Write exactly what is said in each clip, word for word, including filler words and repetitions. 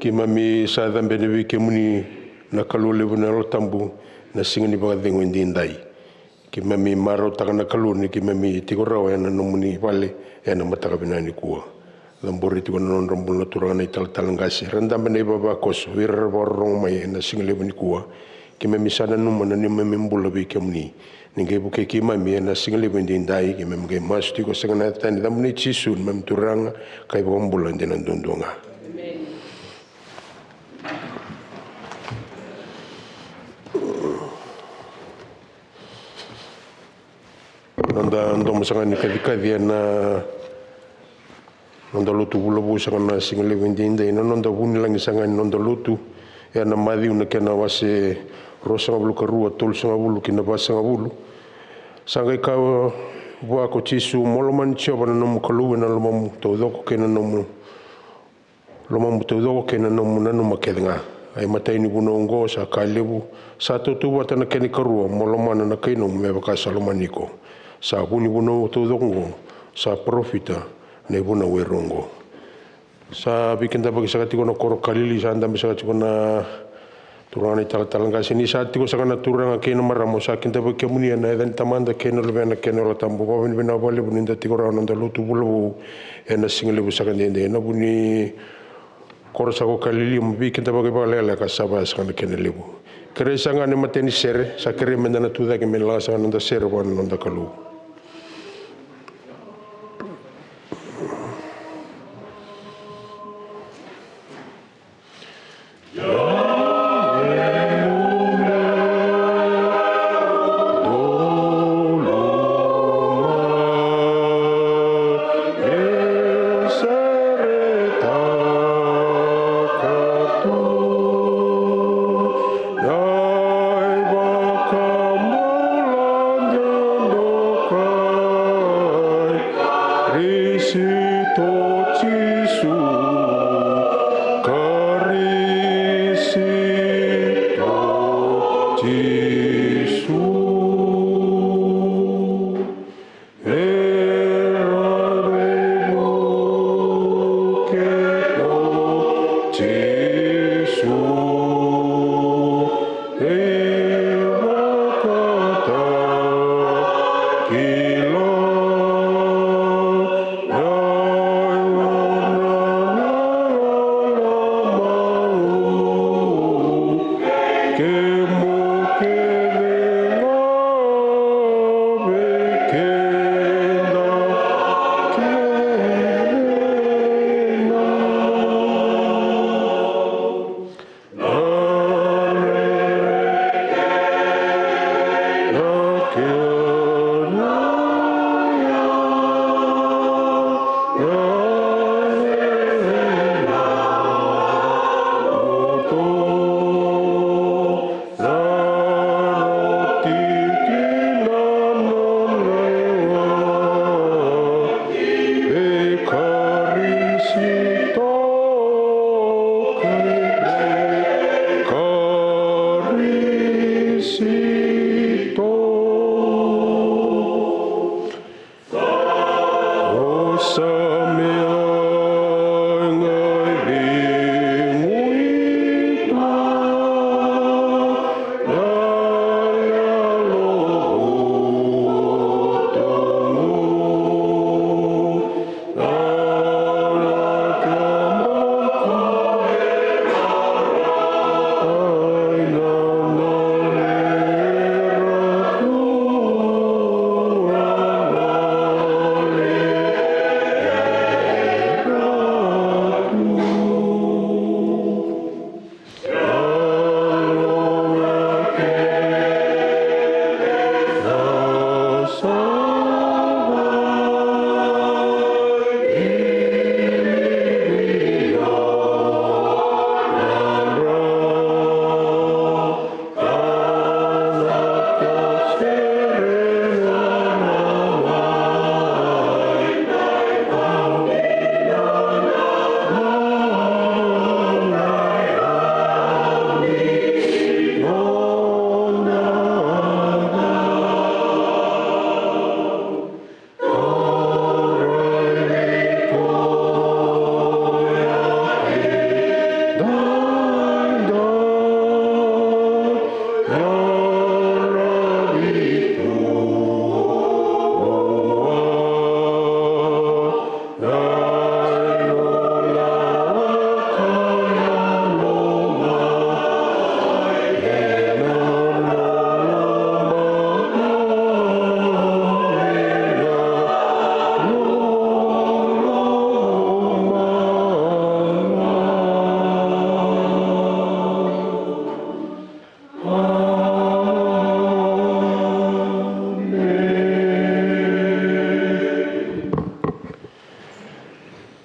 Keimami sa cabe yani vei kemuni na Kalou levu na Yalo Tabu, na siga ni vakacegu edaidai. Keimami marautaka na Kalou ni keimami tiko rawa ena nomuni vale ena mataka vinaka nikua. Cabori tiko na nodra bula na turaga na italatala qase, ra dabe na ivavakoso, vei ira ra vakarorogo mai ena siga levu nikua. Keimami sa nanuma na neimami bula vei kemuni. Ni qai vukei keimami ena siga levu edaidai, keimami qai masu tiko saka ena yaca ni Luvena o Jisu, neimami Turaga ka iVakabula dina duadua ga. Noda domo saka ni kacikaci ena noda lotu vula vou saka na siga levu edaidai, na noda vunilagi saka ni noda lotu ena Maciu na kena wase ruasagavulu ka rua, tolusagavulu ki na vasagavulu. Sa qai kaya vua ko Jisu, mo lomani Jiova na nomu Kalou ena lomamu taucoko kei na nomu lomamu taucoko kei na nomu nanuma kece ga. A imatai ni vunau oqo sa ka levu, sa tautauvata na kena ikarua, mo lomana na kainomu me vaka sa lomani iko. Sa vu ni vunau taucoko oqo, sa parofita na ivunau e rua oqo. Sa veikidavaki saka tiko na koro Kalili, sa dabe saka tiko na turaga na italatala qase, ni sa tiko saka na turaga kei na marama, au sa kidavaki kemuni ena yaca ni Tamada kei na Luvena kei na Yalo Tabu. Vakavinavinaka vakalevu ni da tiko rawa na noda lotu vula vou ena siga levu saka edaidai. Ena vu ni koro saka o Kalili, mo veikidavaki vakalekaleka, sa vaya saka na kena levu. Kerei saka ga na imatai ni sere, sa kerei meda na tucake me na laga saka na noda sere vua na noda Kalou. Karisito Jisu, Karisito Jisu. Era veivuke ko Jisu, veivakatakila.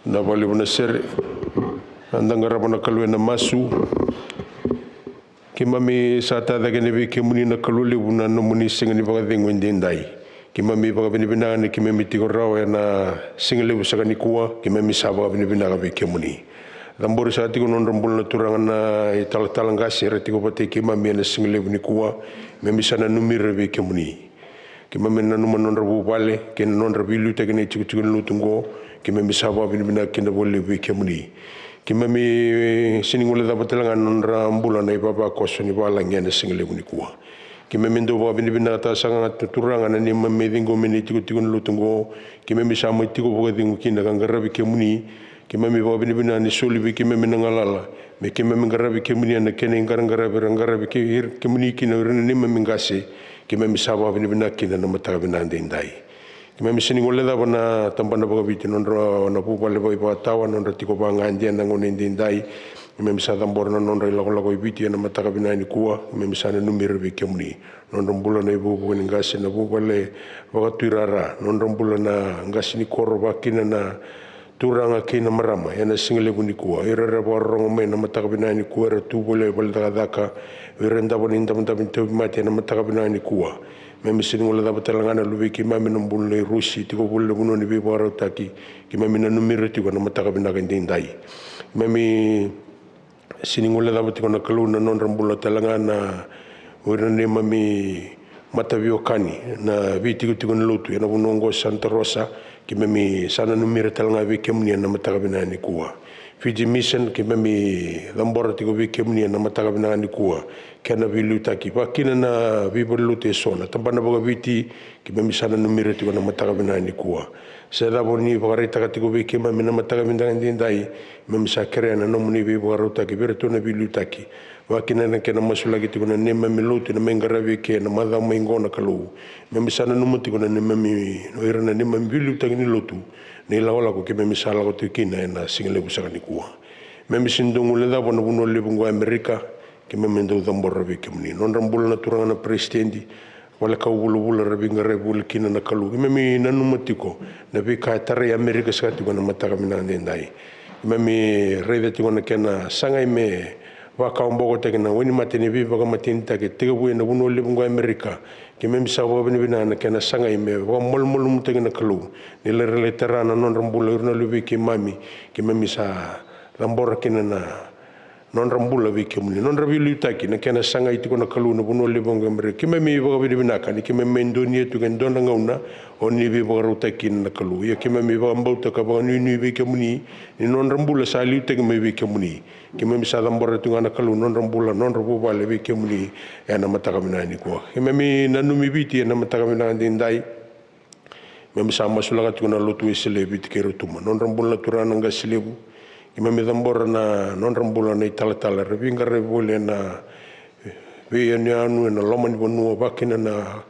Na vakalevu na sere. Na da qarava na Kalou ena masu. Keimami sa tacake yani vei kemuni na Kalou levu na nomuni siga ni vakacegu edaidai. Keimami vakavinavinaka ni keimami tiko rawa ena siga levu saka nikua, keimami sa vakavinavinaka vei kemuni. Cabori saka tiko na nodra bula na turaga na italatala qase era tiko vata kei keimami ena siga levu nikua, keimami sa nanumi ira vei kemuni. Keimami nanuma na nodra vuvale kei na nodra veiliutaki na itikotiko ni lotu oqo, keimami sa vakavinavinaka kina vakalevu vei kemuni. Keimami sega ni guilecava tale ga na nodra bula na ivavakoso ni valagi ena siga levu nikua. Keimami dau vakavinavinakataka saka ga Turaga na neimami ciqomi na itikotiko ni lotu oqo, keimami sa mai tiko vakacegu kina ka qaravi kemuni. Keimami vakavinavinaka ni soli vei keimami na galala me keimami qaravi kemuni ena kena iqaraqaravi era qaravi kemuni kina o ira na neimami qase. Keimami sa vakavinavinaka kina na mataka vinaka edaidai. Keimami sega ni guilecava na tabana vakaviti, nodra na vuvale vakaivaitawa, nodra tiko vagade ena gauna edaidai. Keimami sa cabora na nodra ilakolako i Viti ena mataka vinaka nikua, keimami sa nanumi ira vei kemuni. Nodra bula na ivukevuke ni qase, na vuvale vakatuirara, nodra bula na qase ni koro, vakakina na turaga kei na marama ena siga levu nikua, ira era vakarorogo mai na mataka vinaka nikua, era tu voli e vale ni cakacaka, ira e davo ni davodavo ni tauvimate ena mataka vinaka nikua. Keimami sega ni guilecava tale ga na luvei keimami na bula nei Rusi, tiko voli ena vanua ni veivakarautaki, keimami nanumi ira tiko ena mataka vinaka edaidai. Keimami sega ni guilecava tiko na Kalou na nodra bula tale ga na o ira na neimami mataveiwekani na veitikotiko ni lotu ena vanua oqo Santa Rosa, keimami sa nanumi ira tale ga vei kemuni ena mataka vinaka nikua. Fiji Mission, keimami cabora tiko vei kemuni ena mataka vinaka nikua, kena veiliutaki, vakakina na veivalenilotu eso, na tabana vakaviti, keimami sa nanumi ira tiko ena mataka vinaka nikua. Se cava o ni vakaraitaka tiko vei keimami na mataka vinaka edaidai, keimami sa kerea na nomuni veivakarautaki vei iratou na veiliutaki, vakakina na kena masulaki tiko na neimami lotu ena mai qaravi eke ena macawa mai oqo na Kalou. Keimami sa nanuma tiko na neimami, o ira na neimami veiliutaki ni lotu, na ilakolako keimami sa lako tiko kina ena siga levu saka nikua. Keimami sega ni dau guilecava na vanua levu oqo e Amerika, keimami dau cabora vei kemuni. Nodra bula na turaga na peresitedi, vale kau vulavula era veiqaravi voli kina na Kalou, keimami nanuma tiko na veika e tarai Amerika saka tiko ena mataka vinaka edaidai. Keimami raica tiko na kena sagai me vakawabokotaki na wainimate ni veivakamatenitaki e tekivu ena vanua levu oqo e Amerika. Keimami sa vakavinavinaka na kena sagai me vakamalumalumutaki na Kalou, ni lai rai lai tara na nodra bula o ira na luvei keimami. Keimami sa cabora kina na nodra bula vei kemuni, nodra veiliutaki, na kena sagai tiko na Kalou na vanua levu oqo e Amerika. Keimami vakavinavinaka ni keimami mai donuya tiko e dua na gauna o ni veivakarautaki kina na Kalou. Ia keimami vakabauta ka vakanuinui vei kemuni ni nodra bula sa liutaki mai vei kemuni. Keimami sa cabora tiko ga na Kalou nodra bula, nodra vuvale vei kemuni ena mataka vinaka nikua. Keimami nanumi Viti ena mataka vinaka edaidai. Keimami sa masulaka tiko na Lotu Wesele e Viti kei Rotuma, nodra bula na turaga na qase levu. Keimami cabora na nodra bula na italatala era veiqaravi voli ena veiyanuyanu ena loma ni vanua, vakakina na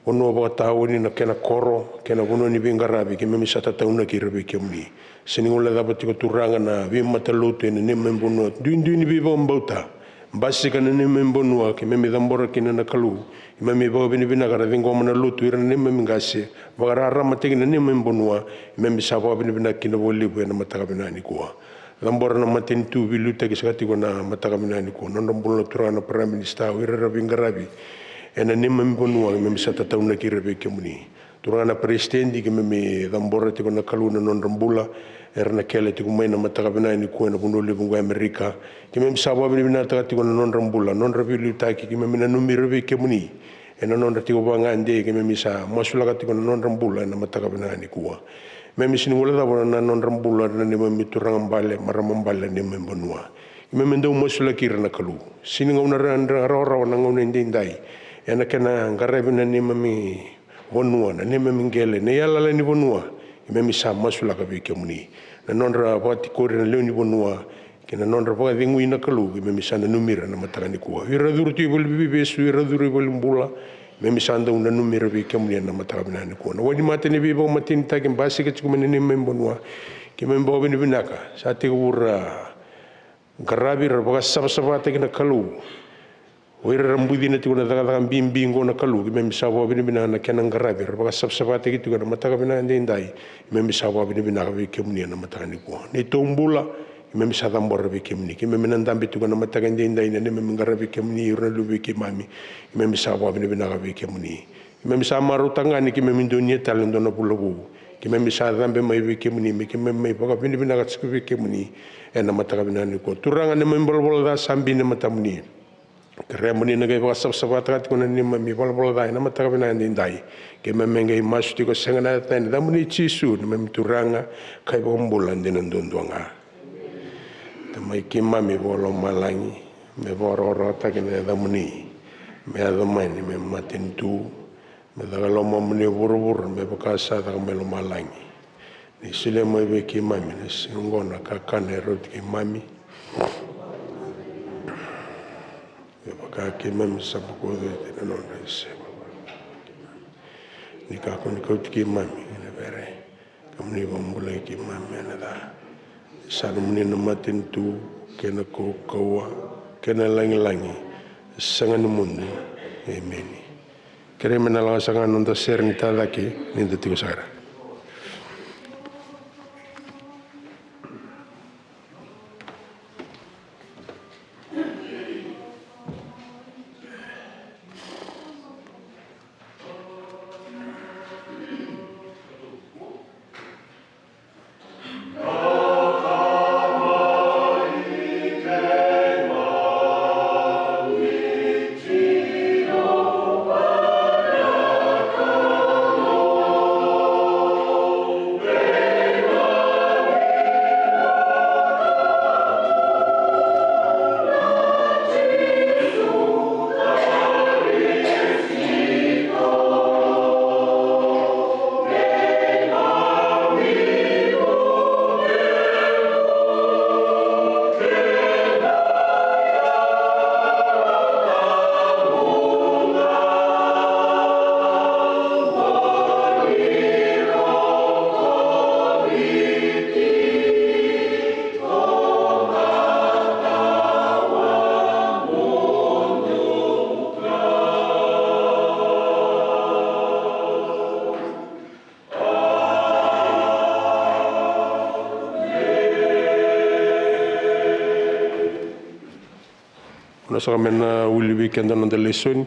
vanua vakatauni, na kena koro, kena vanua ni veiqaravi, keimami sa tataunaki ira vei kemuni. Sega ni guilecava tiko Turaga na veimatalotu ena neimami vanua, duidui ni veivakabauta, basika na neimami vanua, keimami cabora kina na Kalou. Keimami vakavinavinaka na ciqoma na lotu ira na neimami qase, vakararamataki na neimami vanua. Keimami sa vakavinavinaka kina vakalevu ena mataka vinaka nikua. Cabora na matanitu veiliutaki saka tiko na mataka vinaka nikua, nodra bula na turaga na Prime Minister, o ira era veiqaravi ena neimami vanua, keimami sa tataunaki ira vei kemuni. Turaga na peresitedi, keimami cabora tiko na Kalou na nodra bula, era na kele tiko mai na mataka vinaka nikua ena vanua levu oqo e Amerika. Keimami sa vakavinavinakataka tiko na nodra bula, nodra veiliutaki, keimami nanumi ira vei kemuni ena nodra tiko vagade. Keimami sa masulaka tiko na nodra bula ena mataka vinaka nikua. Keimami sega ni guilecava na nodra bula na neimami turaga bale, marama bale na neimami vanua. Keimami dau masulaki ira na Kalou. Sega ni gauna ra-, ra-, rawarawa na gauna edaidai ena kena qaravi na neimami vanua, na neimami qele, na iyalayala ni vanua. Keimami sa masulaka vei kemuni na nodra vakatikori na lewe ni vanua kei na nodra vakacegui na Kalou, keimami sa nanumi ira na mataka nikua. Ira curu tu i valeniveivesu, ira curu i valenibula, keimami sa dau nanumi ira vei kemuni ena mataka vinaka nikua. Na wainimate ni veivakamatenitaki basika tiko mai na neimami vanua, keimami vakavinavinaka, sa tekivu ra qaravi, ra vakasavasavataki na Kalou. O ira era bucina tiko na cakacaka bibi oqo na Kalou, keimami sa vakavinavinaka na kena qaravi, era vakasavasavataki tiko ena mataka vinaka edaidai. Keimami sa vakavinavinaka vei kemuni ena mataka nikua. Neitou bula, keimami sa cabora vei kemuni. Keimami na dabe tiko ena mataka edaidai ena neimami qaravi kemuni, ira na luve i keimami. Keimami sa vakavinavinaka vei kemuni. Keimami sa marautaka ga ni keimami donuya tale e dua na vula vou. Keimami sa cabe mai vei kemuni, me keimami mai vakavinavinaka tiko vei kemuni ena mataka vinaka nikua. Turaga, neimami valavala ca sa bini e matamuni. Keremuni na qai vakasavasavataka tiko na neimami valavala ca ena mataka vinaka edaidai. Keimami qai masu tiko, sega ena yaca ni yacamuni Jisu, neimami Turaga ka iVakabula dina duadua ga. Tamai keimami vakalomalagi, me vakarokorokotaki na yacamuni, me yaco mai neimami matanitu, me caka e lomamuni e vuravura me vaka sa caka mai lomalagi. Ni solia mai vei keimami ena siga oqo na kakana e rauti keimami, me vaka keimami sa bokoci oti na nodra isema. Ni kakua ni kauti keimami ena vere, ka mo ni vakabulai keimami mai na ca. Ni sa nomuni na matanitu kei na kaukauwa kei na lagilagi, sega ni mudu. Emeni. Kerei me na laga saka ga na noda sere ni tacake ni da tiko saka. Na saka me na wili vei keda na noda lesoni.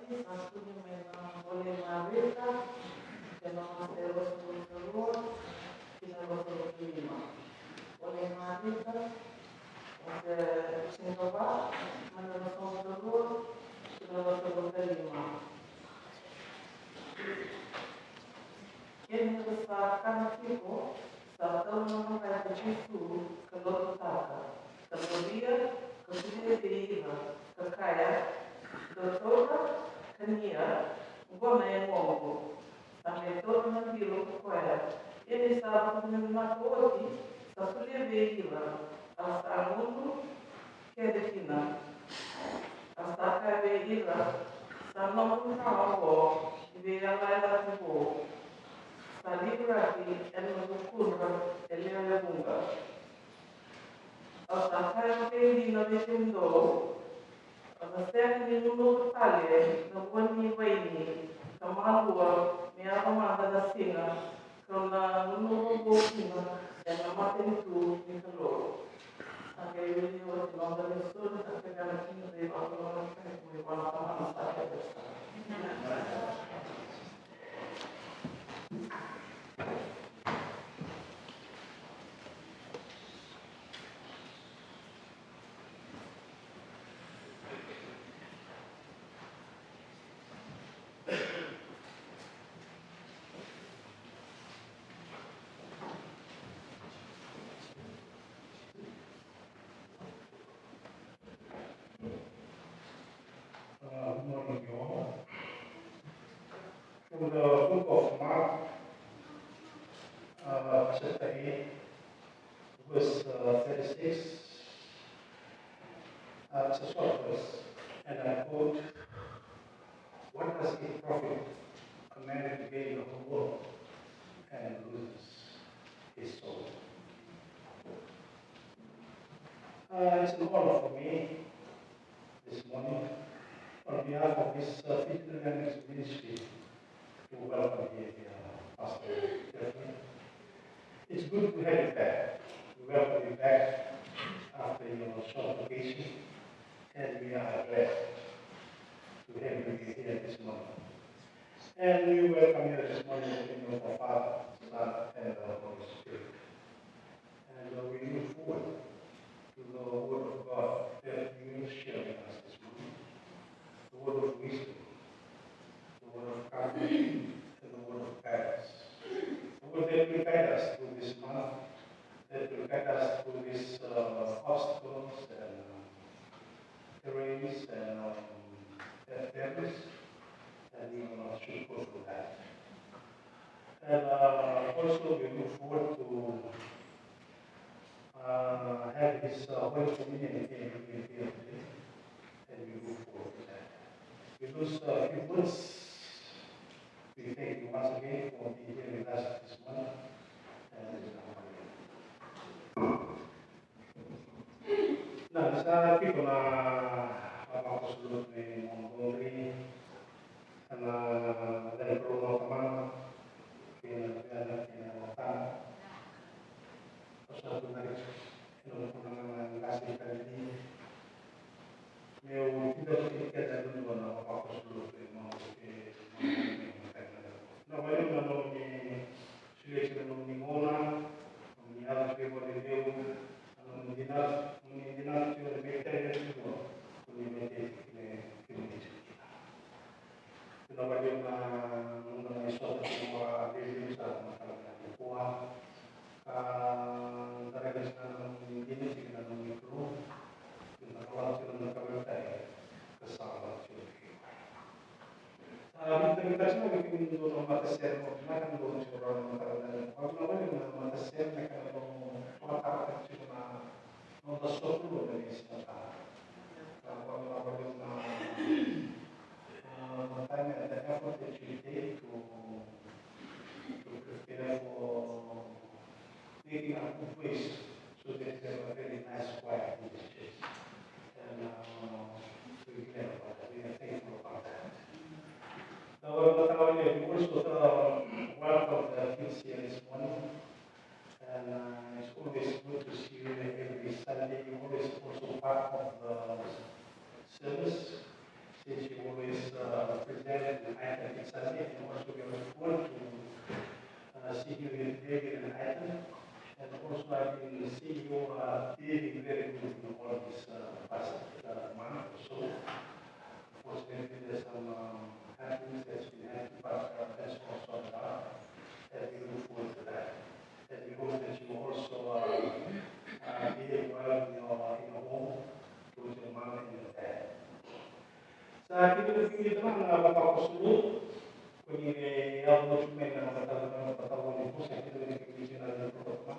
Eda sa tukuna mai na Vola i Marika, kena wase ruasagavulu ka rua ki na ruasagavulu ka lima. Vola i Marika, wase tinikava, mai na ruasagavulu ka rua ki na ruasagavulu ka lima. Kena sa kana tiko, sa taura na maca ko Jisu ka lotutaka, ka doria, ka solia vei ira, ka kaya, "Dou taura, kania, oqo na yagoqu." Sa qai taura na bilo ko koya, ia ni sa vakavinavinaka oti, sa solia vei ira, a sa gunu kece kina. A sa kaya vei ira, "Sa noqu dra oqo ni veiyalayalati vou, sa liviraki ena vukudra e lewe vuqa." A sa kaya vakaidina vei kemudou, a sa sega ni gunuva tale na vua ni vaini ka malua me yaco mada na siga kau na gunuva vou kina ena matanitu ni Kalou. A qai wili oti na noda lesoni, a qai kana kina vei vakalougatataki mai vua na Tamana sa kece sara. Uh, good morning, you all. From the book of Mark, uh, chapter eight, verse, uh, thirty-six Uh, it's a short verse, and I quote, "What does it profit a man to gain the whole world and loses his soul?" Uh, it's an honor for me this morning, on behalf of this, uh, Fijian American Ministry, to welcome you here, Pastor Jeffrey. It's good to have you back. We welcome you back after your short vacation, and we are glad to have you here this morning. And we welcome you this morning in the name of the Father, Son, and the Holy Spirit. And, uh, we look forward to the word of God that you will share with us this morning. The word of wisdom, the word of comfort, and the word of guidance. The word that will guide us through this month, that will guide us through these, uh, obstacles and, uh, terrains and, um, and barriers, and we will not should go through that. And, uh, also we look forward to, uh, have this, uh, Holy Communion again here today, and we look forward to that. We lose a few words. We thank you once again for being here with us this morning. And, uh, Na, sa tiko na, na vakaposolo ni Montgomery, na, na Luvena, Tamana, kei na Luvena, kei na Luvena. Sa tu na ri, ena vuna na qase ka ni, meu tida ki keda na, na vakaposolo ni Montgomery, na vale na nomuni solia tiko na nomuni gauna, nomuni yaco tiko vakacegu, na nomuni dinata, nomuni dinata tiko na veitacini tiko, ko ni veitacini kina, kina tiko kina. Vinaka vakalevu na noda mai sota tiko vakalevu sara na mataka nikua. Ka da raica tiko na nomuni dina tiko na nomuni Kalou. Vinaka vakalevu tiko na nomuni Kalou, ka sa vakalevu tiko. A, vinaka, vinaka tiko na kemuni dou na matasere, mo vinaka na dou tiko na matasere, na matasere, na ka na dou vakatara tiko na noda soqo na veisiga. A, vinaka vakalevu na, a, na time and the effort that you take to, to prepare for making a good place so that we have a very nice, quiet in this church. And, uh, we glad about that. We are thankful about that. Now, we also, uh, welcome the kids here this morning. And, uh, it's always good to see you every Sunday. You're always also part of the service. Since you always, uh, present an item each Sunday, and also we look forward to, uh, seeing you here today with an item. And also, I've been seeing you, uh, behaving very good in all this, uh, past, uh, month or so. Unfortunately, there's some, um, happenings that's been happening, but, uh, that's all sorted out. And we look forward to that. And we hope that you also, uh, uh, behave well in your, in your home with your mom and your dad. Sa kidavaki tiko na vakaposolo, ko ni yaco tiko mai na vakaposolo, sa kidavaki tiko na vakaposolo.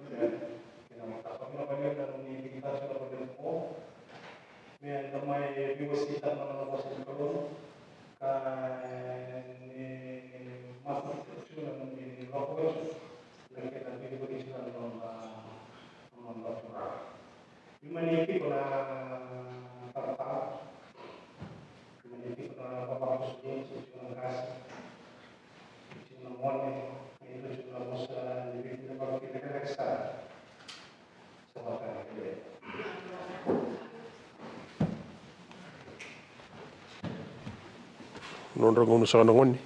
Kei na mataka, vinaka vakalevu na nomuni digitaki na vakaposolo. Me da mai veiwaseitaka na vosa ni Kalou, ka ni masu tiko na nomuni lako oti, na kena veiwaseitaka na noda, noda Turaga. Ni mani tiko na talatala, ni mani tiko na vavakoso, tiko na qase, tiko na gone, tiko na vosa ni Viti, na vakavinaka sara. Sa vaka na kele. Nodra gauna saka na gone.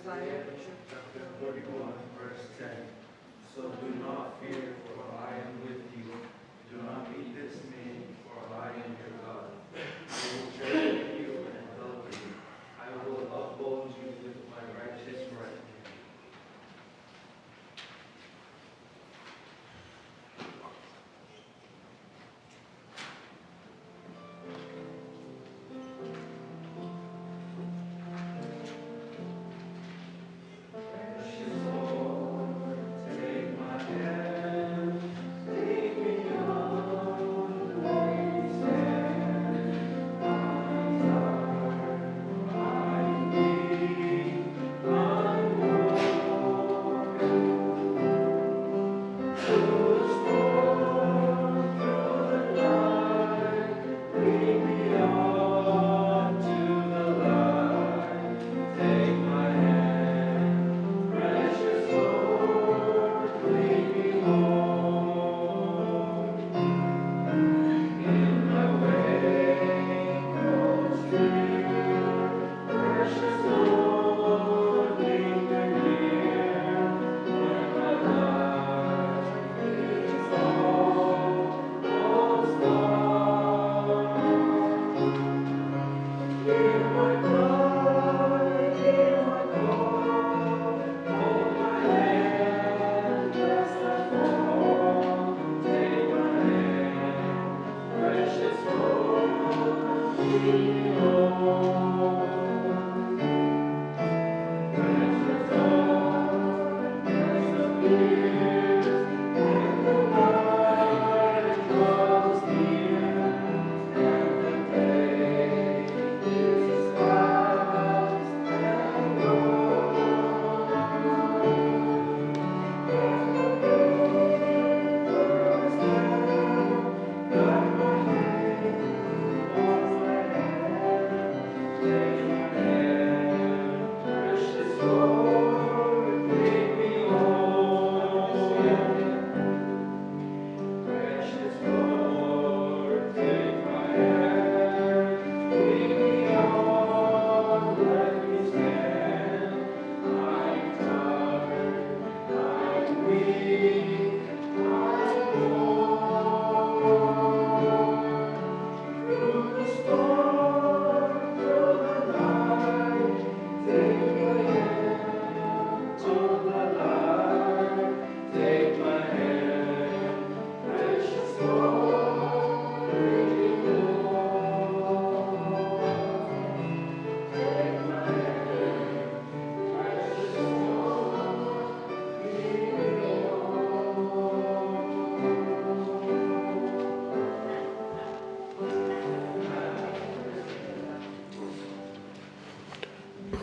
Isaiah chapter forty-one, verse ten. So do not fear, for I am with you. Do not be dismayed, for I am your God. I will carry you and help you. I will uphold you with my righteous right hand.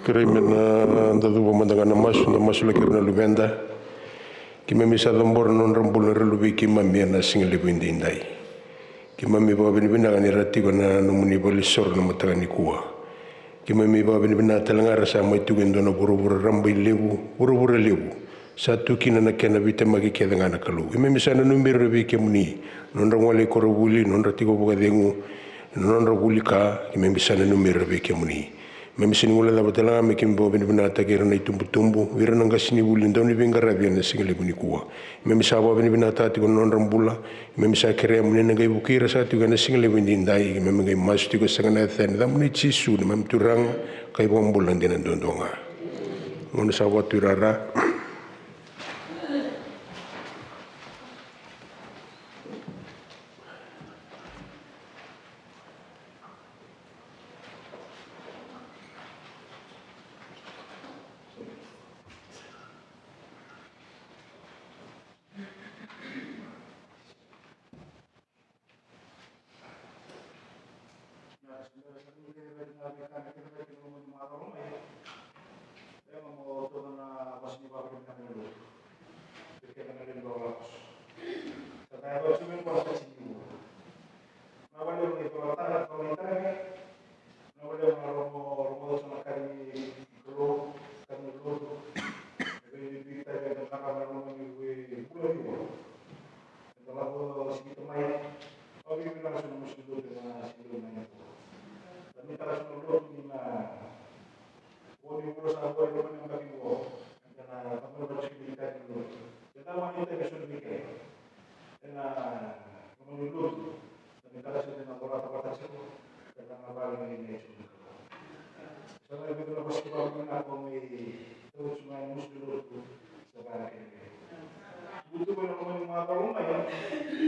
Kerei me na da cuva mada ga na masu, da masulaki ira na luveda. Keimami sa cabora na nodra bula era luvei keimami ena siga levu edaidai. Keimami vakavinavinaka ni ra tiko ena nomuni valenisoro na mataka nikua. Keimami vakavinavinaka tale ga era sa mai tiko e dua na vuravura rabailevu, vuravura levu. Sa tu kina na kena veitemaki kece ga na Kalou. Keimami sa nanumi ira vei kemuni, nodra gole i koronivuli, nodra tiko vakacegu, nodra vuli ka, keimami sa nanumi ira vei kemuni. Keimami sa ni guilecava tale ga me keimami vakavinavinakataki ira na itubutubu, vei ira na qasenivuli, dauniveiqaravi ena siga levu nikua. Keimami sa vakavinavinakataka tiko na nodra bula, keimami sa kerea mo ni na qai vukei ira saka tiko ena siga levu edaidai, keimami qai masu tiko saka ena yaca ni yacamuni Jisu, neimami Turaga ka iVakabula dina duadua ga. Gauna sa vakatuirara.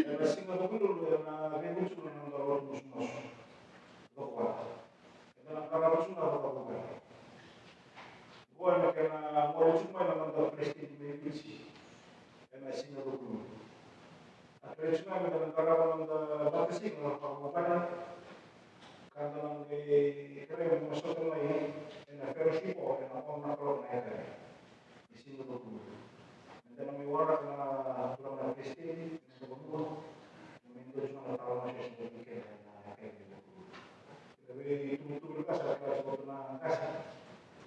Ena siga Vakalulu ena veivucu na noda lotu masumasu. Coko vata. Eda na qarava tu na coko vata. Qo ena kena gole tu mai na noda president mai Viti ena siga Vakalulu. A kerei tu ga meda na qarava noda vakasina na vakavakana. Ka da na qai kerei me sota mai ena fellowship ena ono na kaloko na yakavi. Ni siga Vakalulu. Meda na mai waraka na turaga na president, na vanua, na mai dua tu na tala na session ni keda ena yakavi ni Vakalulu. Keda vei tukutuku ni kasa, keda tu na kasa.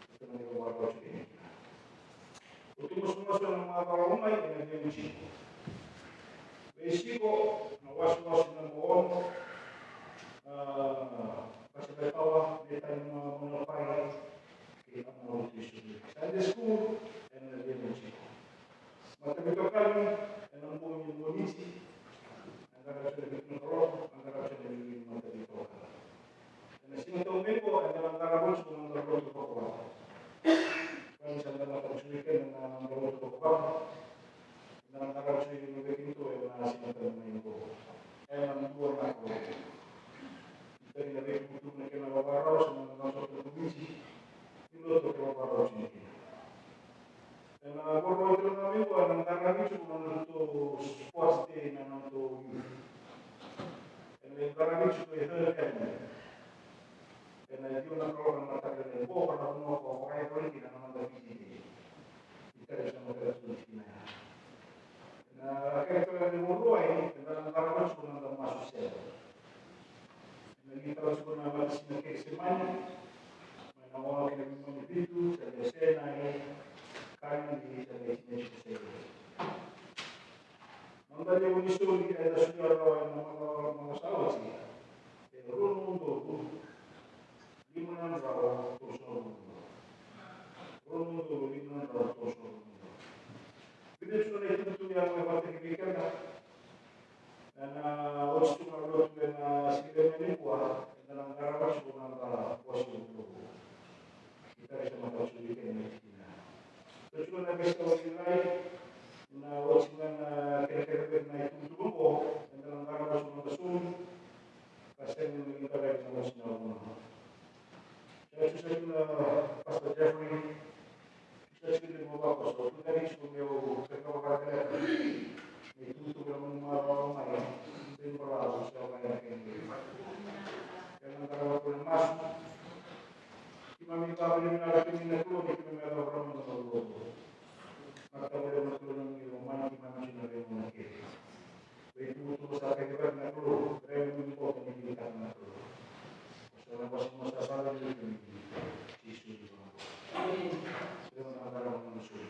Keda na mai waraka tu keda. O tu masumasu ena macawa mai ena veivuci. Veisiko na wasewase naba ono, ah, Pastor Vetawa, Nathan Manapai, kei Amaro Tisu. Sunday school ena veivuci. Mataveitokani ena bogi ni Moniti, na qaravi tu na vitu na kaloko, na qaravi tu na vitu na mataveitokani. Ena siga tau mai qo, eda na qarava tiko na noda lotu vakavata. Ka ni sa da mataka tiko kina na noda lotu vakavata. Eda na qarava tiko na vei keitou ena siga tau mai qo. Ena dua na kaloko. Ita ni na veitukutuku na kena vakarau, sa na noda sota na komiti. Ni lotu kena vakarau tiko kina. Ena voro tiko na viwa, ena qaravi tiko na noda sports day na noda youth. Ena qaravi tiko e Hurley Academy. Ena ciwa na kaloko na mataka lailai qo, na vanua ko vakayagataki kina na noda P T A. Ena kena tale ni Vakarauwai, ena qaravi tiko na noda masu sere. Ena qai tau tiko na matasina Kerisimani, mai na ono kina vimoni vitu, sa qai sena e, kani ni sa qai sena tiko sere. Noda levu ni soli eda solia rawa ena macawa, macawa sa oti, e rua na udolu lima na drau tolusagavulu na udolu. Rua na udolu lima na drau tolusagavulu na udolu. Vica tiko na itukutuku ya e vakataki vei keda. Ena oti tu na lotu ena siga nikua, eda na qarava tiko na noda vosa ni Kalou. Eda sa matata tiko kina na tikina. Oti tiko na veisau lailai, na oti ga na kerekere vei na itukutuku oqo, eda na qarava tiko na noda soli. Ka sega ni qaravi na oti na vanua. Sa tu sa tu na Pastor Jeffrey. Sa tiko ni mo vakoso, tu tani tiko meu kaka vakarakaraka. Ni tukutuku na manu marau mai, ni brau sa mai na kena. Kena kara vakuna masu. Keimami vakavinavinaka vei kemuni na Kalou, ni keimami yaco vakarogo na Kalou. Matavuvale na Kalou, ni o mani keimami tiko na veigauna kece. Veitukutuku sa kacivaki na Kalou, rairai ni bau ni liutaka na Kalou. Sa na vosa mo sa sala ni liutaka ni Jisu ni Kalou. Sa na dara mo na sulu.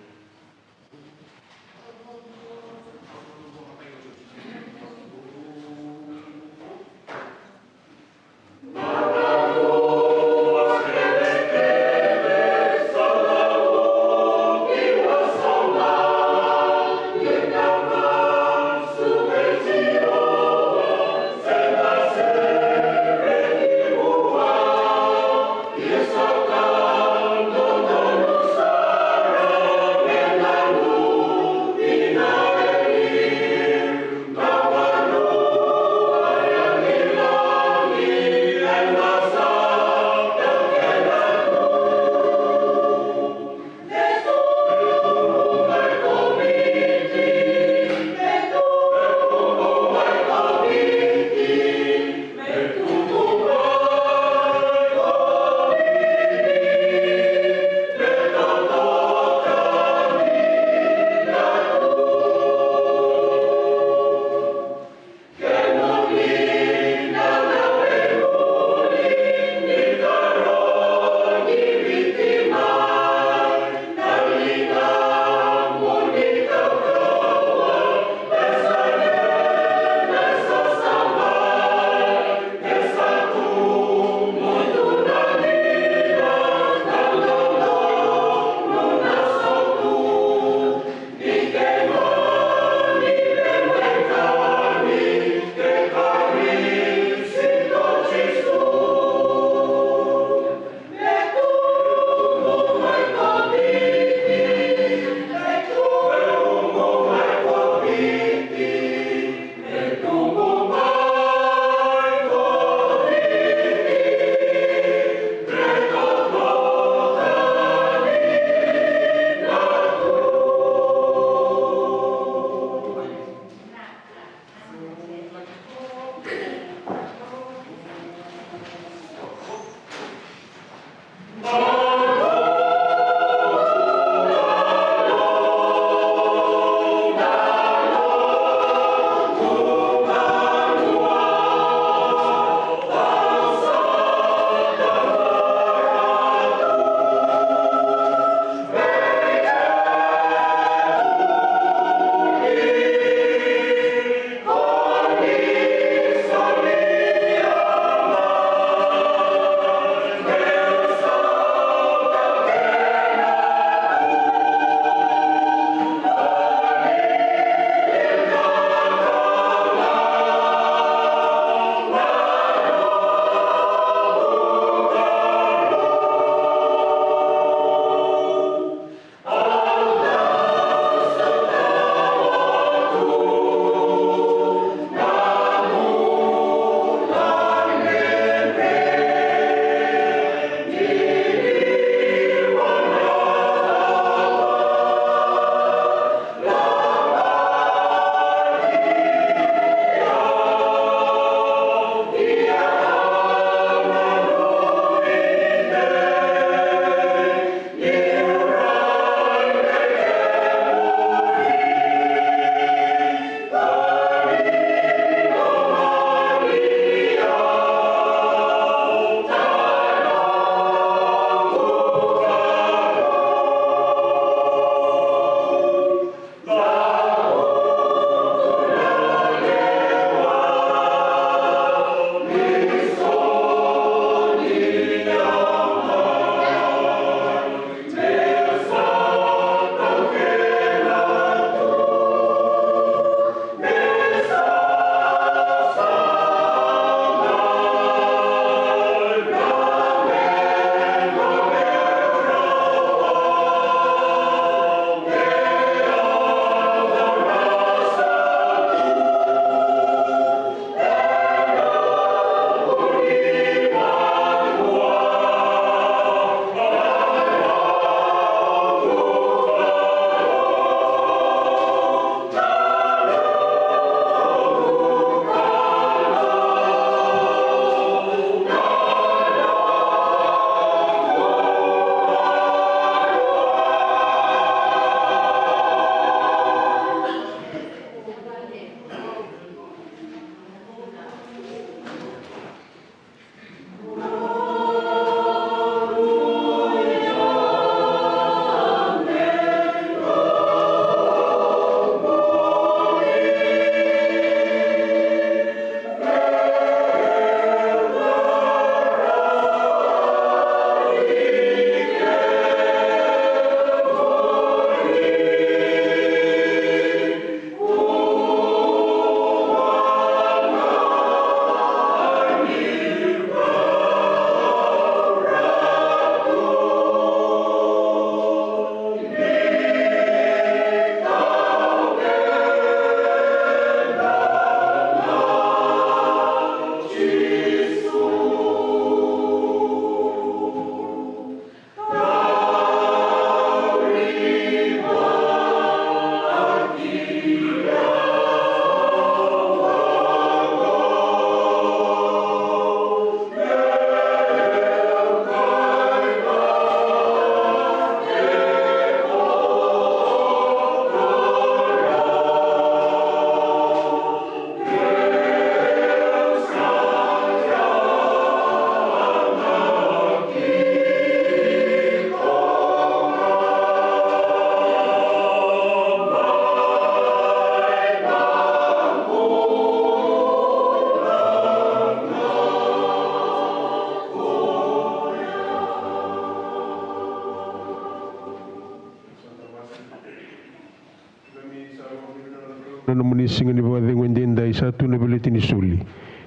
nomuni siga ni vakacegu edaidai sa tu na veleti ni soli.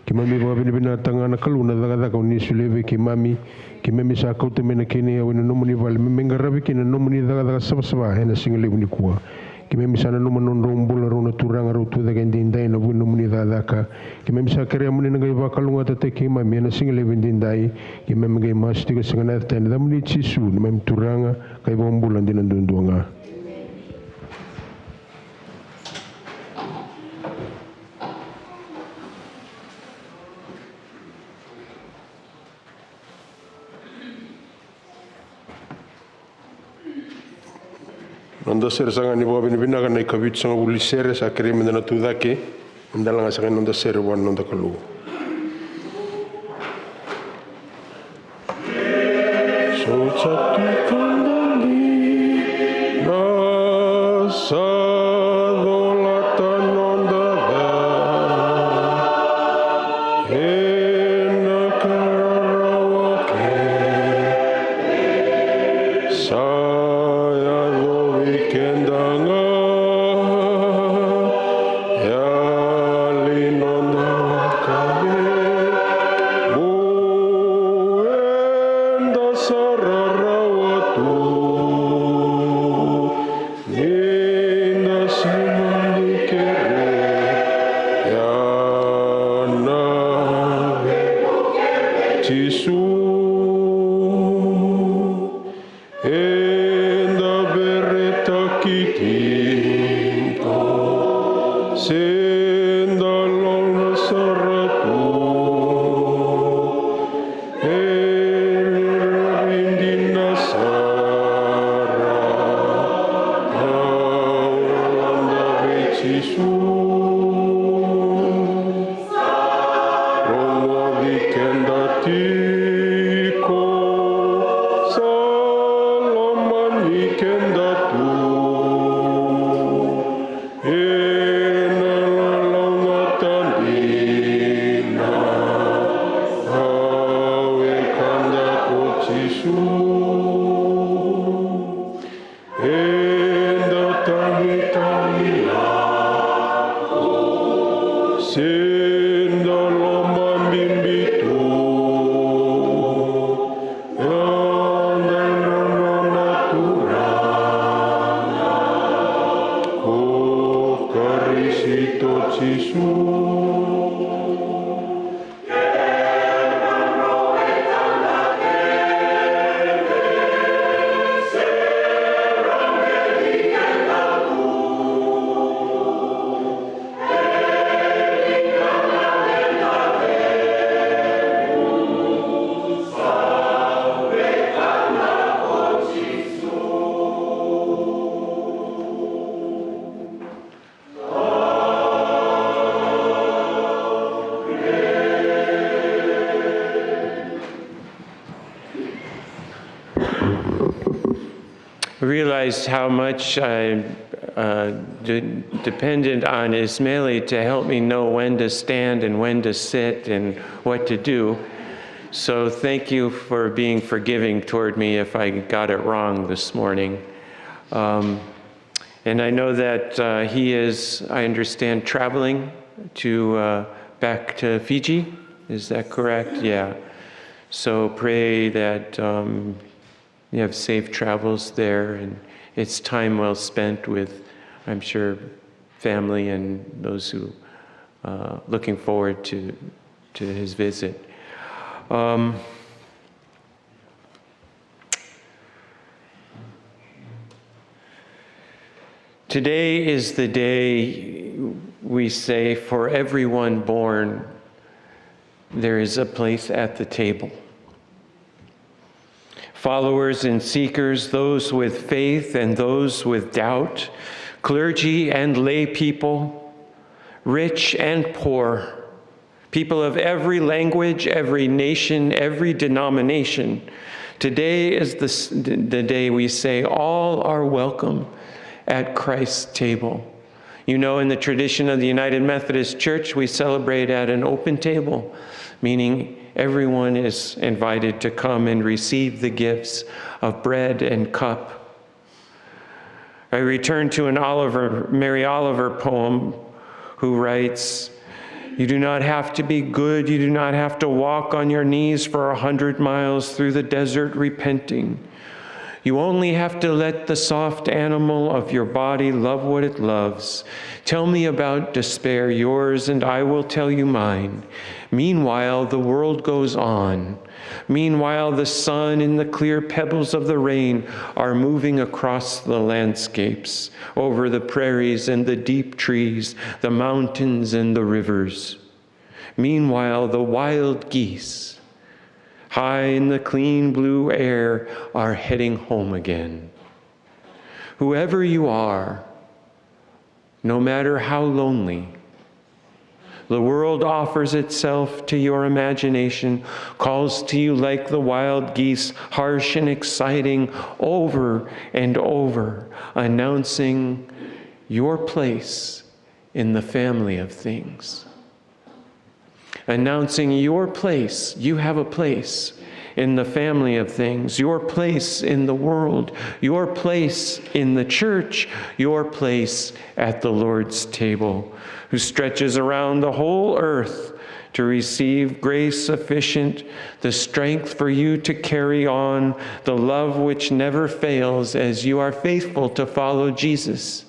Keimami vakavinavinakataka ga na Kalou na cakacaka o ni solia vei keimami. Keimami sa kauta mai na kena iyau ena nomuni vale me mai qaravi kina na nomuni cakacaka savasava ena siga levu nikua. Keimami sa nanuma na nodrau bula rau na turaga rau tu cake edaidai ena vuku ni nomuni cakacaka. Keimami sa kerea mo ni na qai vakalougatataki keimami ena siga levu edaidai. Keimami qai masu tiko, sa qai na yaca tani na yacamuni Jisu, neimami Turaga ka iVakabula dina duadua ga. Noda sere saka ni vakavinavinaka, na ikavitusagavulu ni sere, sa kerei meda na tucake, meda laga saka na noda sere vua na noda Kalou. So sa tu ka dali na sa colata noda ca ena ka rarawa kece. Sa yaco vei keda ga, yali noda vakacegu, eda sa rarawa tu. Ni da sega ni kerea na vei Jisu, eda veretaki tiko, se da lomana sara tu. E rairai dina sara na lomada vei Jisu. Rogoci keda tiko, sa lomani keda tu. Ena lalaunata dina na wekada ko Jisu. Eda tagitagi lako, se da lomabibi tu. Eda na nona Turaga ko Karisito Jisu. Realized how much I uh, de- dependent on Ismaili to help me know when to stand and when to sit and what to do. So thank you for being forgiving toward me if I got it wrong this morning. Um, and I know that uh, he is, I understand, traveling to uh, back to Fiji. Is that correct? Yeah. So pray that um, you have safe travels there, and it's time well spent with, I'm sure, family and those who uh, looking forward to to his visit. Um, today is the day we say, for everyone born, there is a place at the table. Followers and seekers, those with faith and those with doubt, clergy and lay people, rich and poor, people of every language, every nation, every denomination. Today is the, the day we say all are welcome at Christ's table. You know, in the tradition of the United Methodist Church, we celebrate at an open table, meaning everyone is invited to come and receive the gifts of bread and cup. I return to an Oliver, Mary Oliver poem, who writes, "You do not have to be good. You do not have to walk on your knees for a hundred miles through the desert repenting. You only have to let the soft animal of your body love what it loves. Tell me about despair, yours, and I will tell you mine. Meanwhile, the world goes on. Meanwhile, the sun and the clear pebbles of the rain are moving across the landscapes, over the prairies and the deep trees, the mountains and the rivers. Meanwhile, the wild geese, high in the clean blue air, are heading home again. Whoever you are, no matter how lonely, the world offers itself to your imagination, calls to you like the wild geese, harsh and exciting, over and over, announcing your place in the family of things." Announcing your place. You have a place in the family of things, your place in the world, your place in the church, your place at the Lord's table, who stretches around the whole earth to receive grace sufficient, the strength for you to carry on, the love which never fails as you are faithful to follow Jesus.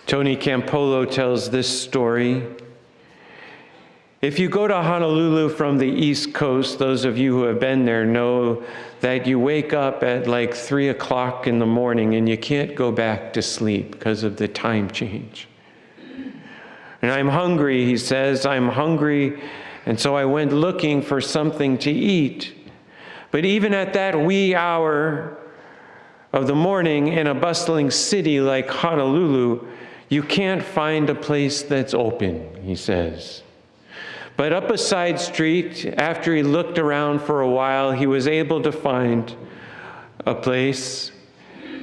Tony Campolo tells this story. If you go to Honolulu from the East Coast, those of you who have been there know that you wake up at, like, three o'clock in the morning and you can't go back to sleep because of the time change. "And I'm hungry," he says, "I'm hungry, and so I went looking for something to eat. But even at that wee hour of the morning in a bustling city like Honolulu, you can't find a place that's open," he says. But up a side street, after he looked around for a while, he was able to find a place.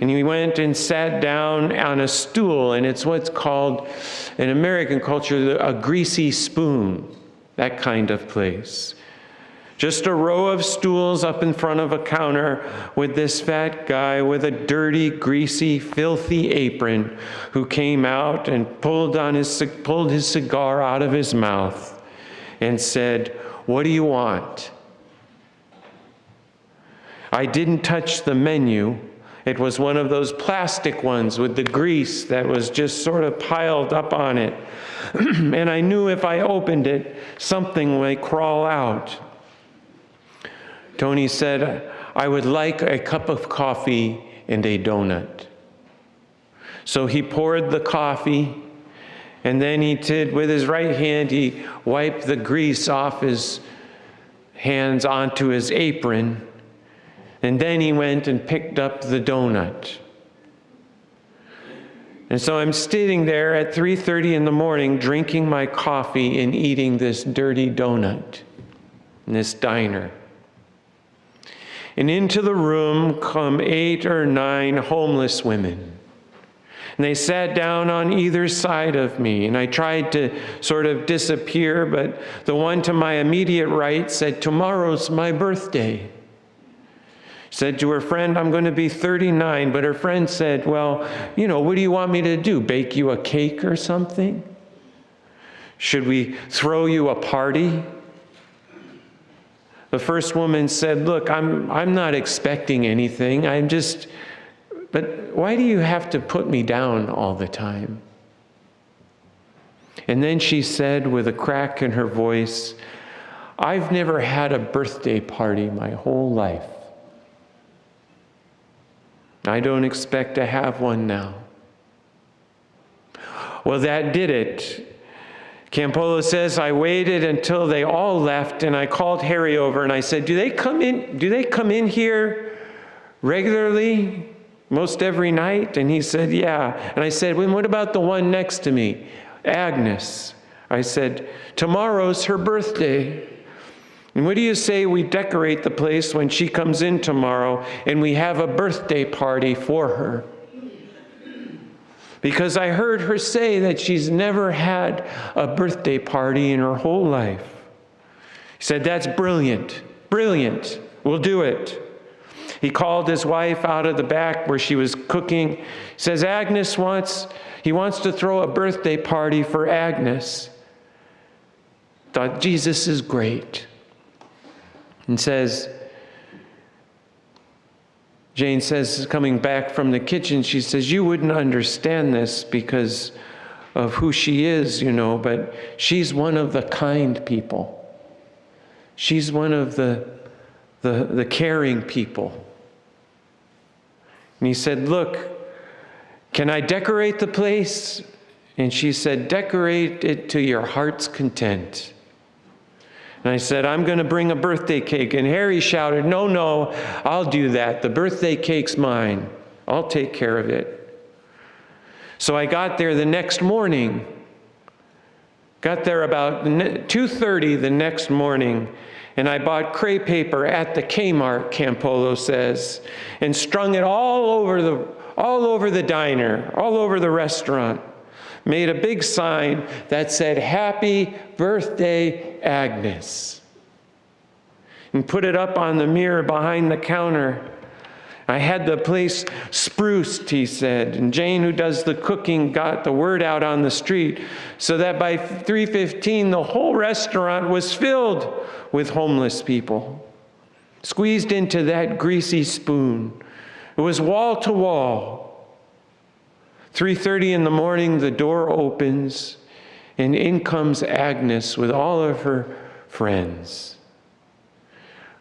And he went and sat down on a stool, and it's what's called in American culture a greasy spoon, that kind of place. Just a row of stools up in front of a counter with this fat guy with a dirty, greasy, filthy apron who came out and pulled on his, pulled his cigar out of his mouth and said, "What do you want?" I didn't touch the menu. It was one of those plastic ones with the grease that was just sort of piled up on it. And I knew if I opened it, something might crawl out. Tony said, "I would like a cup of coffee and a donut." So he poured the coffee, and then he did, with his right hand, he wiped the grease off his hands onto his apron, and then he went and picked up the donut. And so I'm sitting there at three thirty in the morning drinking my coffee and eating this dirty donut in this diner. And into the room come eight or nine homeless women. And they sat down on either side of me, and I tried to sort of disappear, but the one to my immediate right said, "Tomorrow's my birthday." Said to her friend, "I'm going to be thirty-nine," but her friend said, "Well, you know, what do you want me to do? Bake you a cake or something? Should we throw you a party?" The first woman said, "Look, I'm, I'm not expecting anything. I'm just, but why do you have to put me down all the time?" And then she said with a crack in her voice, "I've never had a birthday party my whole life. I don't expect to have one now." Well, that did it. Campolo says, "I waited until they all left, and I called Harry over, and I said, 'Do they come in, do they come in here regularly, most every night?' And he said, 'Yeah.' And I said, 'Well, what about the one next to me, Agnes?' I said, 'Tomorrow's her birthday. And what do you say we decorate the place when she comes in tomorrow and we have a birthday party for her?' Because I heard her say that she's never had a birthday party in her whole life." He said, "That's brilliant, brilliant. We'll do it." He called his wife out of the back where she was cooking. He says, "Agnes wants, he wants to throw a birthday party for Agnes." Thought, "Jesus is great." And says, Jane says, coming back from the kitchen, she says, "You wouldn't understand this because of who she is, you know, but she's one of the kind people. She's one of the, the, the caring people." And he said, "Look, can I decorate the place?" And she said, "Decorate it to your heart's content." And I said, "I'm going to bring a birthday cake." And Harry shouted, "No, no, I'll do that. The birthday cake's mine. I'll take care of it." So I got there the next morning. Got there about two thirty the next morning, and I bought crepe paper at the Kmart, Campolo says, and strung it all over the all over the diner, all over the restaurant. Made a big sign that said, "Happy birthday, Agnes," and put it up on the mirror behind the counter. "I had the place spruced," he said, "and Jane, who does the cooking, got the word out on the street, so that by three fifteen, the whole restaurant was filled with homeless people, squeezed into that greasy spoon. It was wall to wall." Three thirty in the morning, the door opens, and in comes Agnes with all of her friends.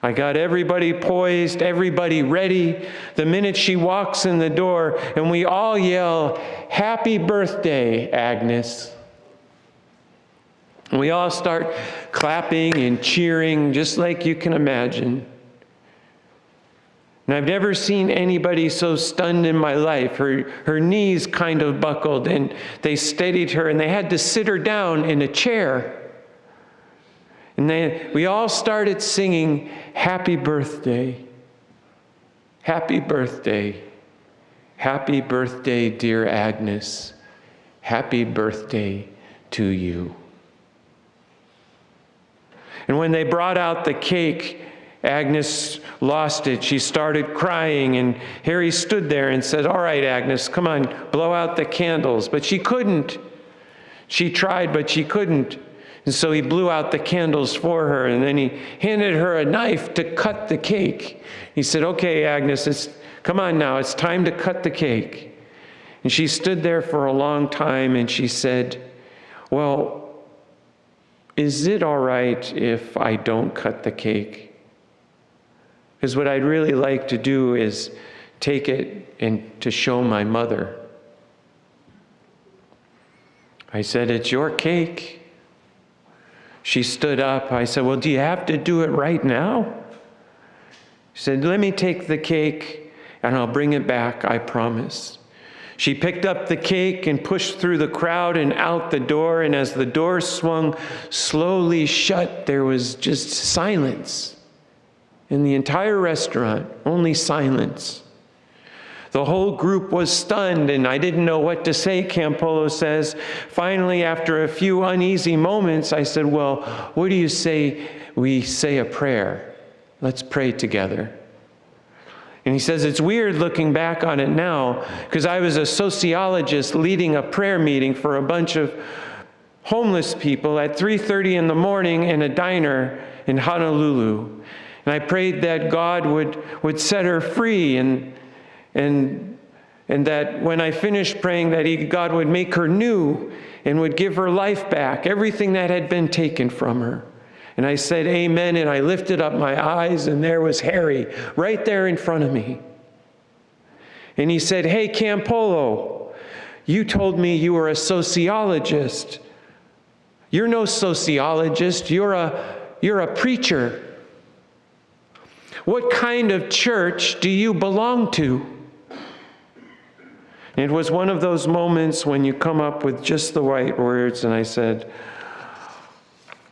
I got everybody poised, everybody ready. The minute she walks in the door, and we all yell, "Happy birthday, Agnes." And we all start clapping and cheering, just like you can imagine. And I've never seen anybody so stunned in my life. Her, her knees kind of buckled, and they steadied her, and they had to sit her down in a chair. And then we all started singing, "Happy birthday, happy birthday, happy birthday, dear Agnes. Happy birthday to you." And when they brought out the cake, Agnes lost it. She started crying, and Harry stood there and said, "All right, Agnes, come on, blow out the candles." But she couldn't. She tried, but she couldn't. And so he blew out the candles for her, and then he handed her a knife to cut the cake. He said, "Okay, Agnes, it's, come on now, it's time to cut the cake." And she stood there for a long time, and she said, "Well, is it all right if I don't cut the cake? Because what I'd really like to do is take it and to show my mother." I said, "It's your cake." She stood up. I said, "Well, do you have to do it right now?" She said, "Let me take the cake and I'll bring it back, I promise." She picked up the cake and pushed through the crowd and out the door. And as the door swung slowly shut, there was just silence in the entire restaurant, only silence. The whole group was stunned, and I didn't know what to say, Campolo says. Finally, after a few uneasy moments, I said, "Well, what do you say we say a prayer? Let's pray together." And he says, "It's weird looking back on it now, because I was a sociologist leading a prayer meeting for a bunch of homeless people at three thirty in the morning in a diner in Honolulu. And I prayed that God would, would set her free, and, and, and that when I finished praying, that he, God would make her new and would give her life back, everything that had been taken from her." And I said, "Amen." And I lifted up my eyes, and there was Harry right there in front of me. And he said, "Hey, Campolo, you told me you were a sociologist. You're no sociologist. You're a, you're a preacher. What kind of church do you belong to?" It was one of those moments when you come up with just the right words, and I said,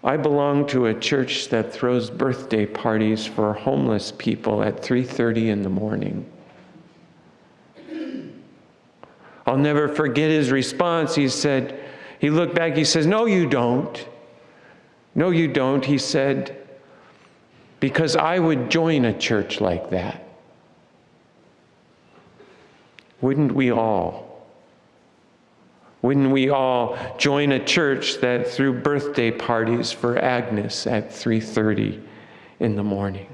"I belong to a church that throws birthday parties for homeless people at three thirty in the morning." I'll never forget his response. He said, he looked back, he says, "No, you don't. No, you don't," he said, "because I would join a church like that." Wouldn't we all? Wouldn't we all join a church that threw birthday parties for Agnes at three thirty in the morning?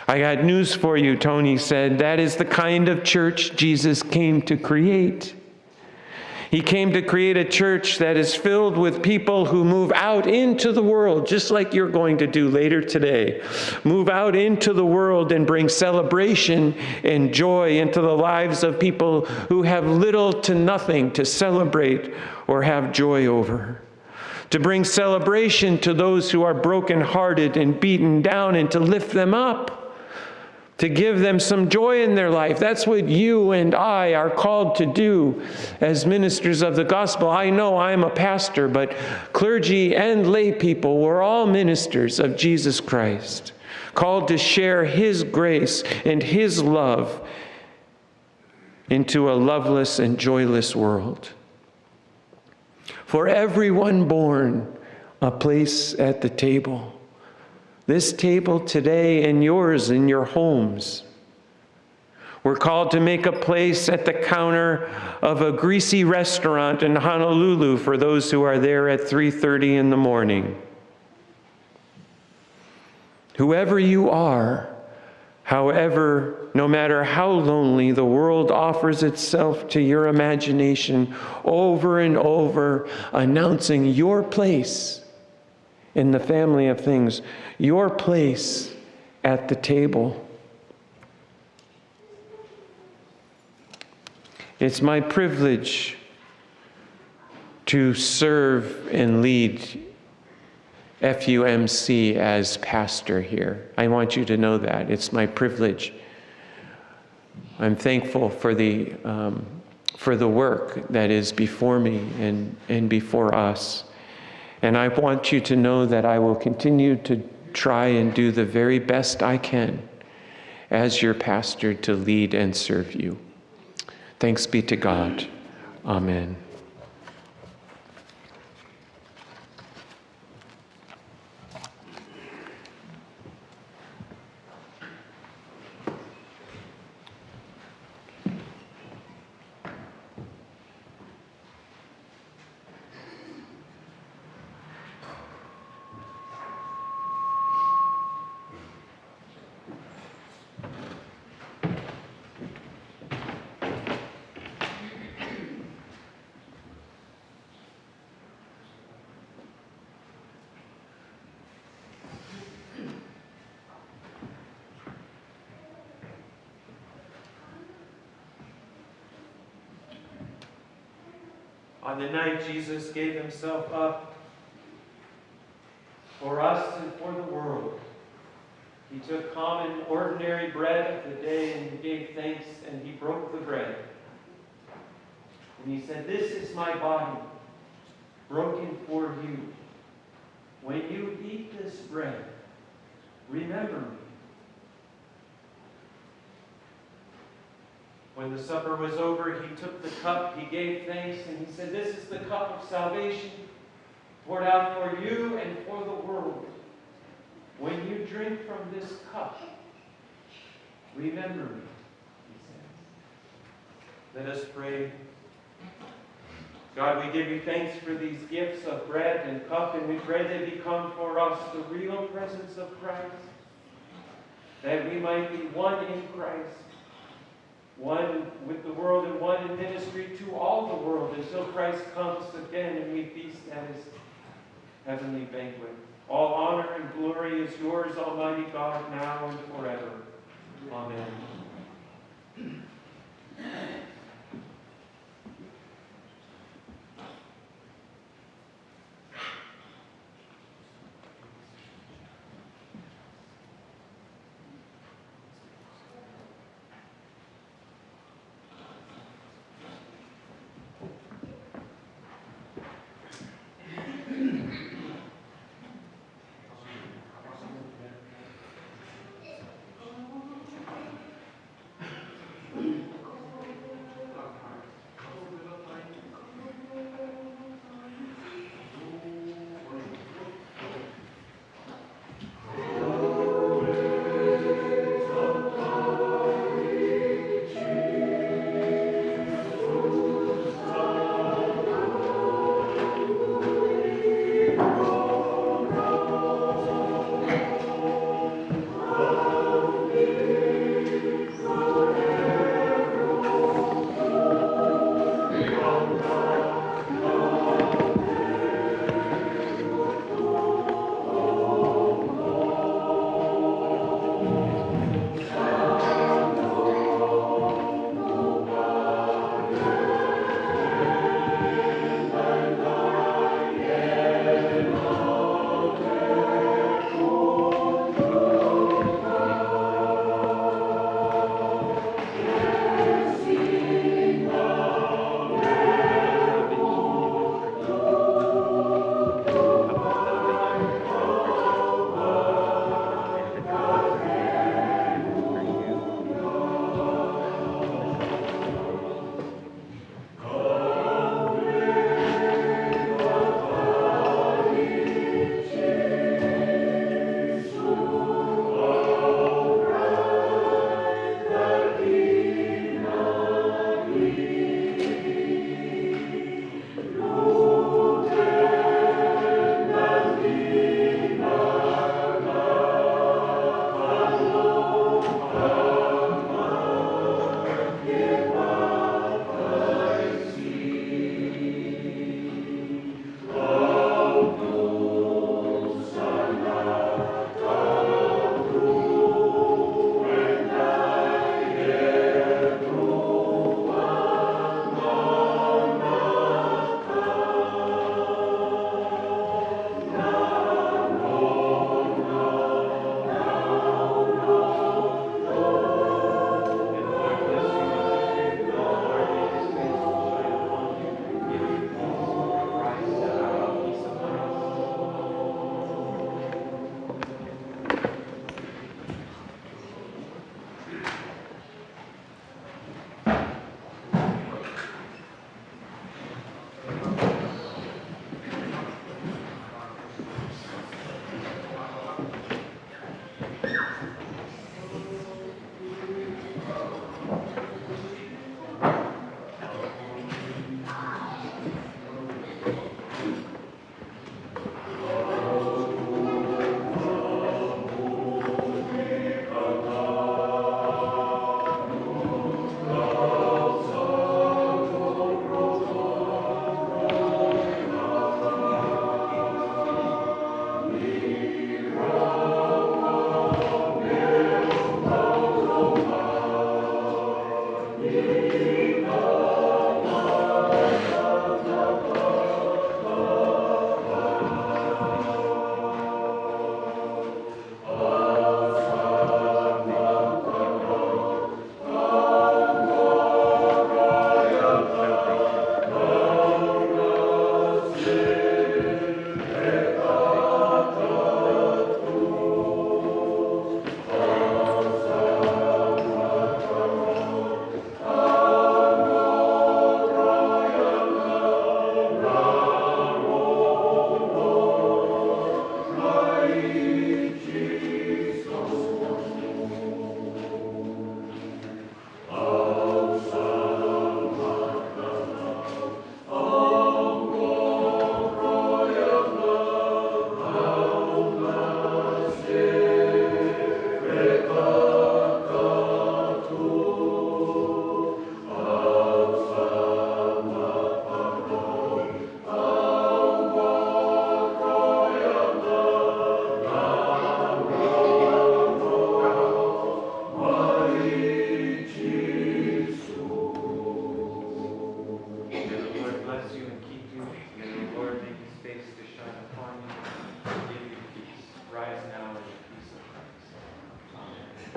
"I got news for you," Tony said. "That is the kind of church Jesus came to create." He came to create a church that is filled with people who move out into the world, just like you're going to do later today. Move out into the world and bring celebration and joy into the lives of people who have little to nothing to celebrate or have joy over. To bring celebration to those who are brokenhearted and beaten down, and to lift them up, to give them some joy in their life. That's what you and I are called to do as ministers of the gospel. I know I'm a pastor, but clergy and lay people, we're all ministers of Jesus Christ, called to share his grace and his love into a loveless and joyless world. For everyone born, a place at the table. This table today and yours in your homes. We're called to make a place at the counter of a greasy restaurant in Honolulu for those who are there at three thirty in the morning. Whoever you are, however, no matter how lonely, the world offers itself to your imagination over and over, announcing your place in the family of things, your place at the table. It's my privilege to serve and lead F U M C as pastor here. I want you to know that. It's my privilege. I'm thankful for the, um, for the work that is before me and, and before us. And I want you to know that I will continue to try and do the very best I can as your pastor to lead and serve you. Thanks be to God. Amen. On the night Jesus gave himself up for us and for the world, he took common, ordinary bread of the day and he gave thanks and he broke the bread. And he said, "This is my body, broken for you. When you eat this bread, remember me." When the supper was over, he took the cup, he gave thanks, and he said, "This is the cup of salvation, poured out for you and for the world. When you drink from this cup, remember me," he said. Let us pray. God, we give you thanks for these gifts of bread and cup, and we pray they become for us the real presence of Christ, that we might be one in Christ, one with the world and one in ministry to all the world, until Christ comes again and we feast at his heavenly banquet. All honor and glory is yours, Almighty God, now and forever. Amen.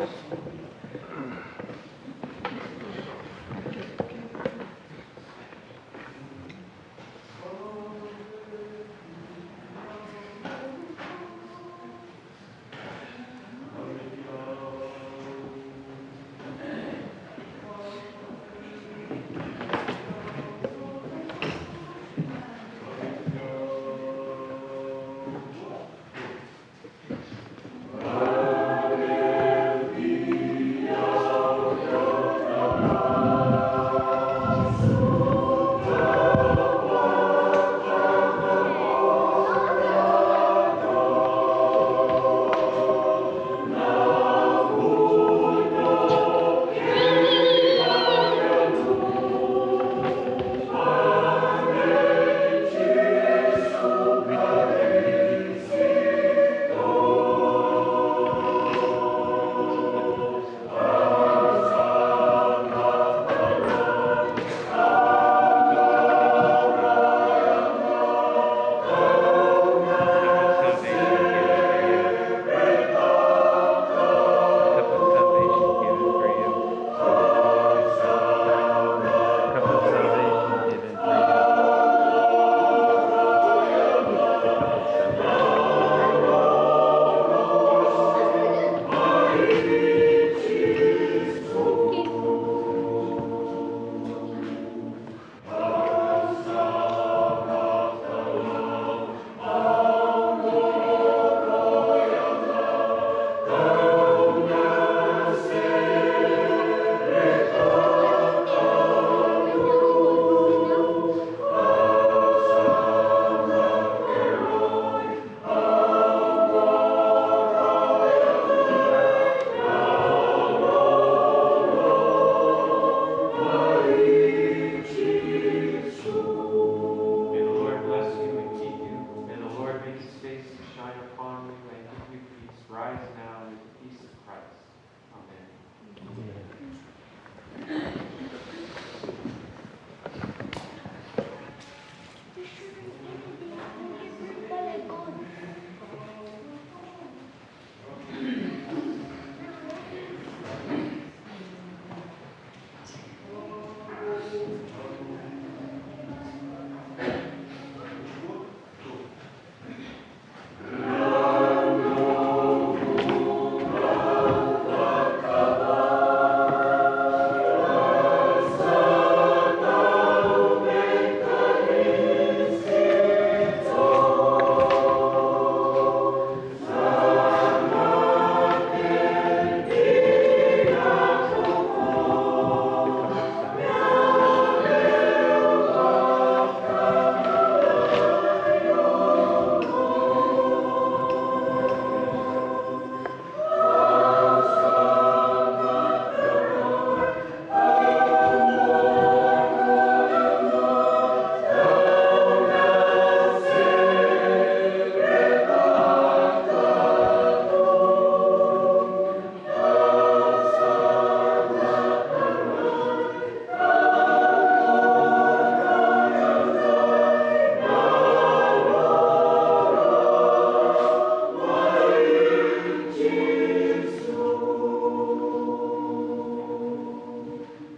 May the Lord bless you and keep you. May the Lord make his face to shine upon you and give you peace. Rise now with the peace of Christ. Amen.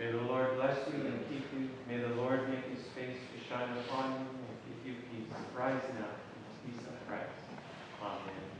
May the Lord bless you and keep you. May the Lord make his face to shine upon you and give you peace. Rise now in the peace of Christ. Amen.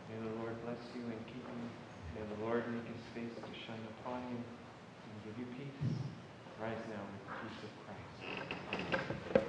May the Lord bless you and keep you. May the Lord make his face to shine upon you and give you peace. Rise now with the peace of Christ. Amen.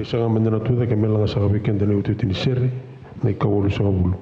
Sega meda na tucake me laga saka vei keda na iotioti ni sere, na ikawalusagavulu.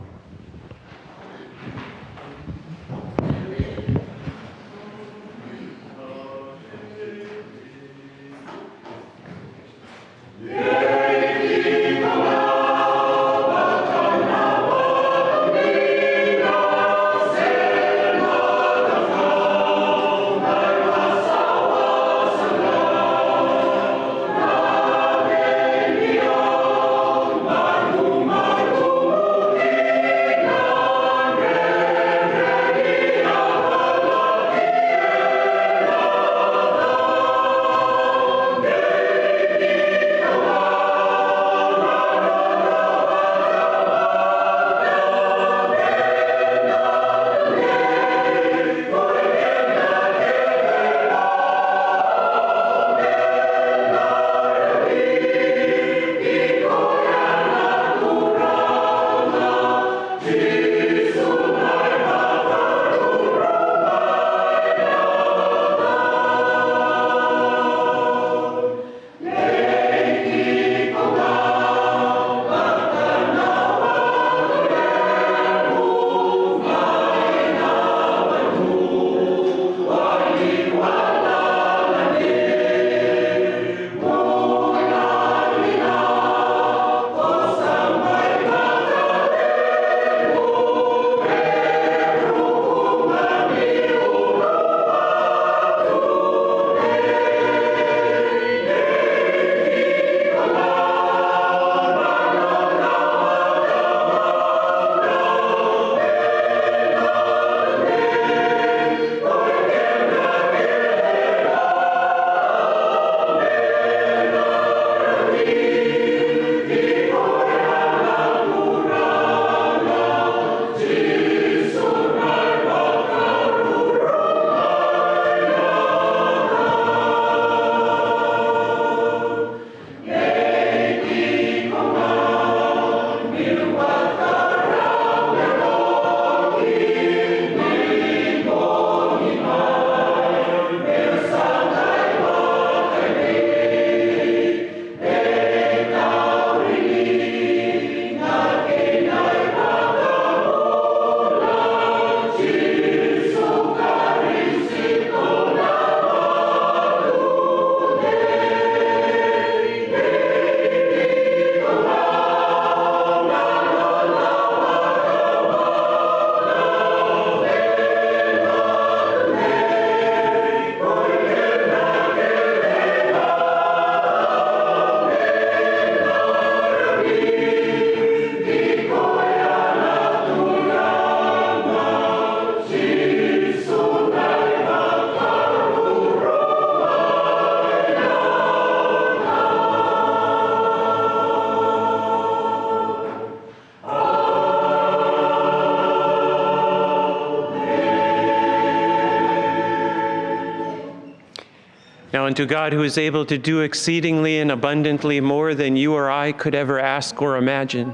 Now unto God, who is able to do exceedingly and abundantly more than you or I could ever ask or imagine,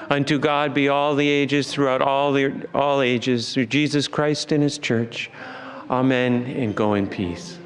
unto God be all the ages throughout all the, all ages, through Jesus Christ and his church. Amen, and go in peace.